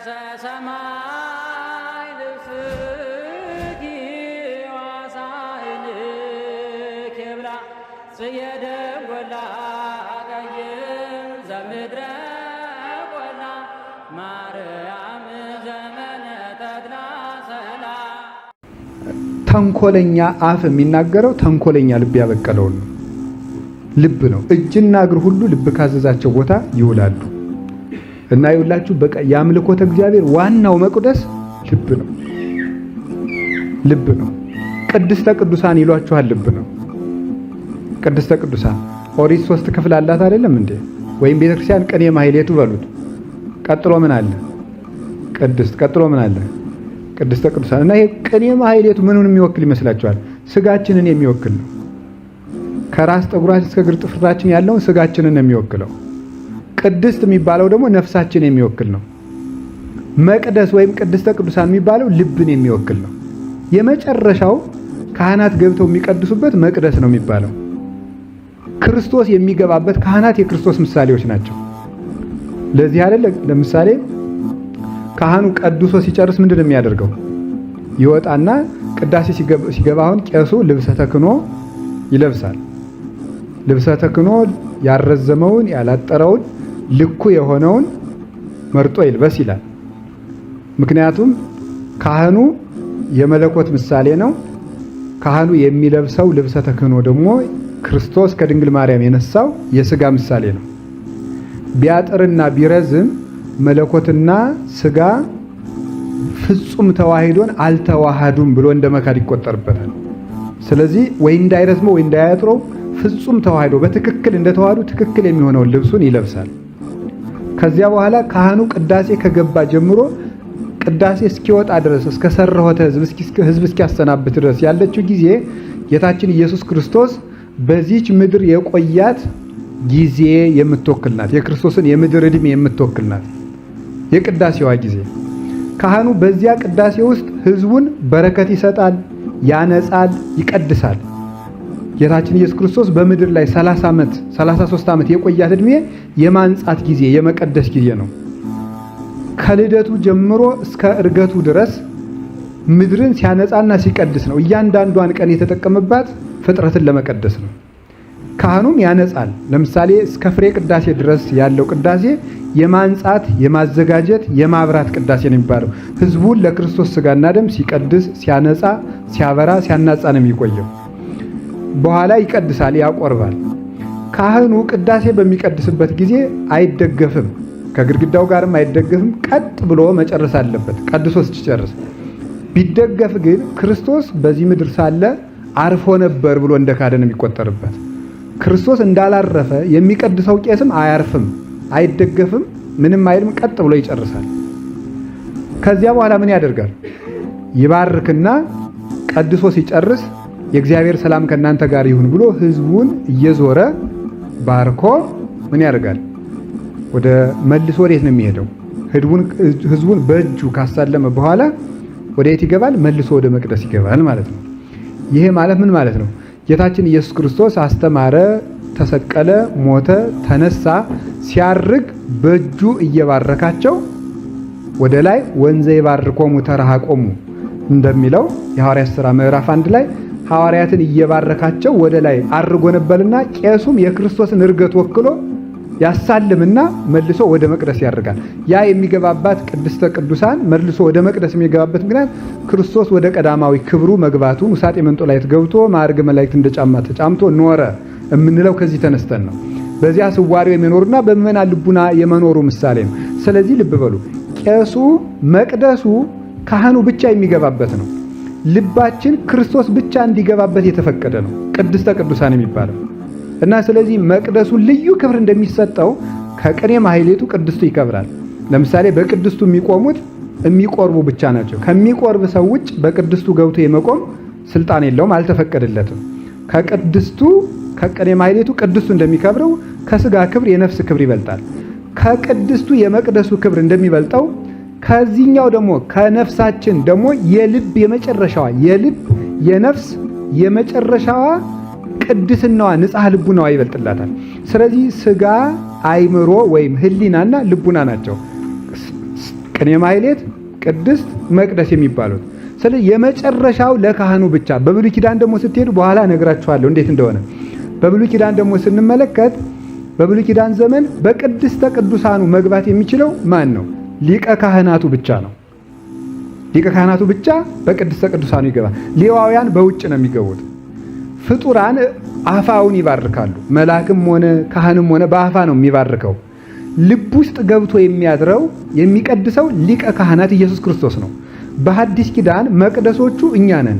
ሰማይ ልብስኪ ዋሳይንኪ ብላ ጽዬ ደንጎላ ቀይም ዘምድረ ቆላ ማርያም ዘመነ ተድላ ሰላም። ተንኮለኛ አፍ የሚናገረው ተንኮለኛ ልብ ያበቀለውን ነው። ልብ ነው። እጅና እግር ሁሉ ልብ ካዘዛቸው ቦታ ይውላሉ። እና ይውላችሁ በቃ የአምልኮተ እግዚአብሔር ዋናው መቅደስ ልብ ነው። ልብ ነው። ቅድስተ ቅዱሳን ይሏችኋል። ልብ ነው። ቅድስተ ቅዱሳን ኦሪት ሶስት ክፍል አላት አይደለም እንዴ? ወይም ቤተክርስቲያን ቅኔ ማህሌቱ በሉት። ቀጥሎ ምን አለ? ቅድስት። ቀጥሎ ምን አለ? ቅድስተ ቅዱሳን። እና ይሄ ቅኔ ማህሌቱ ምኑን የሚወክል ይመስላችኋል? ስጋችንን የሚወክል ነው። ከራስ ጠጉራችን እስከ እግር ጥፍራችን ያለውን ስጋችንን ነው የሚወክለው። ቅድስት የሚባለው ደግሞ ነፍሳችን የሚወክል ነው። መቅደስ ወይም ቅድስተ ቅዱሳን የሚባለው ልብን የሚወክል ነው። የመጨረሻው ካህናት ገብተው የሚቀድሱበት መቅደስ ነው የሚባለው። ክርስቶስ የሚገባበት ካህናት የክርስቶስ ምሳሌዎች ናቸው። ለዚህ አይደለ ለምሳሌ ካህኑ ቀድሶ ሲጨርስ ምንድን ነው የሚያደርገው? ይወጣና ቅዳሴ ሲገባ አሁን ቄሱ ልብሰ ተክህኖ ይለብሳል። ልብሰ ተክህኖ ያልረዘመውን ያላጠረውን ልኩ የሆነውን መርጦ ይልበስ ይላል። ምክንያቱም ካህኑ የመለኮት ምሳሌ ነው። ካህኑ የሚለብሰው ልብሰ ተክህኖ ደግሞ ክርስቶስ ከድንግል ማርያም የነሳው የስጋ ምሳሌ ነው። ቢያጥርና ቢረዝም መለኮትና ስጋ ፍጹም ተዋሂዶን አልተዋሃዱም ብሎ እንደ መካድ ይቆጠርበታል። ስለዚህ ወይ እንዳይረዝመው ወይ እንዳያጥረው ፍጹም ተዋሂዶ በትክክል እንደተዋሃዱ ትክክል የሚሆነውን ልብሱን ይለብሳል። ከዚያ በኋላ ካህኑ ቅዳሴ ከገባ ጀምሮ ቅዳሴ እስኪወጣ ድረስ እስከ ሰረሆተ ሕዝብ እስኪያሰናብት ድረስ ያለችው ጊዜ ጌታችን ኢየሱስ ክርስቶስ በዚች ምድር የቆያት ጊዜ የምትወክል ናት። የክርስቶስን የምድር ዕድሜ የምትወክል ናት የቅዳሴዋ ጊዜ። ካህኑ በዚያ ቅዳሴ ውስጥ ሕዝቡን በረከት ይሰጣል፣ ያነጻል፣ ይቀድሳል። ጌታችን ኢየሱስ ክርስቶስ በምድር ላይ 30 ዓመት 33 ዓመት የቆያት ዕድሜ የማንጻት ጊዜ የመቀደስ ጊዜ ነው። ከልደቱ ጀምሮ እስከ እርገቱ ድረስ ምድርን ሲያነጻና ሲቀድስ ነው። እያንዳንዷን ቀን የተጠቀመባት ፍጥረትን ለመቀደስ ነው። ካህኑም ያነጻል። ለምሳሌ እስከ ፍሬ ቅዳሴ ድረስ ያለው ቅዳሴ የማንጻት፣ የማዘጋጀት፣ የማብራት ቅዳሴ ነው የሚባለው። ሕዝቡን ለክርስቶስ ስጋና ደም ሲቀድስ፣ ሲያነጻ፣ ሲያበራ፣ ሲያናጻ ነው የሚቆየው። በኋላ ይቀድሳል፣ ያቆርባል። ካህኑ ቅዳሴ በሚቀድስበት ጊዜ አይደገፍም፣ ከግድግዳው ጋርም አይደገፍም። ቀጥ ብሎ መጨረስ አለበት። ቀድሶ ሲጨርስ ቢደገፍ ግን ክርስቶስ በዚህ ምድር ሳለ አርፎ ነበር ብሎ እንደካደ ነው የሚቆጠርበት። ክርስቶስ እንዳላረፈ የሚቀድሰው ቄስም አያርፍም፣ አይደገፍም፣ ምንም አይልም። ቀጥ ብሎ ይጨርሳል። ከዚያ በኋላ ምን ያደርጋል? ይባርክና ቀድሶ ሲጨርስ የእግዚአብሔር ሰላም ከእናንተ ጋር ይሁን ብሎ ሕዝቡን እየዞረ ባርኮ ምን ያደርጋል? ወደ መልሶ ወዴት ነው የሚሄደው? ሕዝቡን በእጁ ካሳለመ በኋላ ወደ የት ይገባል? መልሶ ወደ መቅደስ ይገባል ማለት ነው። ይሄ ማለት ምን ማለት ነው? ጌታችን ኢየሱስ ክርስቶስ አስተማረ፣ ተሰቀለ፣ ሞተ፣ ተነሳ። ሲያርግ በእጁ እየባረካቸው ወደ ላይ ወንዘ ይባርኮሙ ተረሃቆሙ እንደሚለው የሐዋርያት ሥራ ምዕራፍ 1 ላይ ሐዋርያትን እየባረካቸው ወደ ላይ አርጎ ነበርና ቄሱም የክርስቶስን እርገት ወክሎ ያሳልምና መልሶ ወደ መቅደስ ያደርጋል። ያ የሚገባባት ቅድስተ ቅዱሳን መልሶ ወደ መቅደስ የሚገባበት ምክንያት ክርስቶስ ወደ ቀዳማዊ ክብሩ መግባቱን ውሳጤ መንጦላዕት ገብቶ ማዕርገ መላእክት እንደ ጫማ ተጫምቶ ኖረ የምንለው ከዚህ ተነስተን ነው። በዚያ ስዋሪው የሚኖሩና በምእመናን ልቡና የመኖሩ ምሳሌ ነው። ስለዚህ ልብ በሉ፣ ቄሱ መቅደሱ ካህኑ ብቻ የሚገባበት ነው። ልባችን ክርስቶስ ብቻ እንዲገባበት የተፈቀደ ነው፣ ቅድስተ ቅዱሳን የሚባለው እና ስለዚህ መቅደሱ ልዩ ክብር እንደሚሰጠው ከቅኔ ማህሌቱ ቅድስቱ ይከብራል። ለምሳሌ በቅድስቱ የሚቆሙት የሚቆርቡ ብቻ ናቸው። ከሚቆርብ ሰው ውጭ በቅድስቱ ገብቶ የመቆም ስልጣን የለውም፣ አልተፈቀደለትም። ከቅድስቱ ከቅኔ ማህሌቱ ቅድስቱ እንደሚከብረው ከስጋ ክብር የነፍስ ክብር ይበልጣል። ከቅድስቱ የመቅደሱ ክብር እንደሚበልጠው ከዚህኛው ደግሞ ከነፍሳችን ደግሞ የልብ የመጨረሻዋ የልብ የነፍስ የመጨረሻዋ ቅድስናዋ ንጽሐ ልቡናዋ ይበልጥላታል። ስለዚህ ስጋ አይምሮ ወይም ሕሊናና ልቡና ናቸው። ቅኔ ማህሌት፣ ቅድስት፣ መቅደስ የሚባሉት። ስለዚህ የመጨረሻው ለካህኑ ብቻ። በብሉይ ኪዳን ደግሞ ስትሄዱ በኋላ እነግራችኋለሁ እንዴት እንደሆነ። በብሉይ ኪዳን ደግሞ ስንመለከት በብሉይ ኪዳን ዘመን በቅድስተ ቅዱሳኑ መግባት የሚችለው ማን ነው? ሊቀ ካህናቱ ብቻ ነው። ሊቀ ካህናቱ ብቻ በቅድስተ ቅዱሳኑ ይገባል። ሌዋውያን በውጭ ነው የሚገቡት። ፍጡራን አፋውን ይባርካሉ። መልአክም ሆነ ካህንም ሆነ በአፋ ነው የሚባርከው። ልብ ውስጥ ገብቶ የሚያድረው የሚቀድሰው ሊቀ ካህናት ኢየሱስ ክርስቶስ ነው። በሐዲስ ኪዳን መቅደሶቹ እኛ ነን።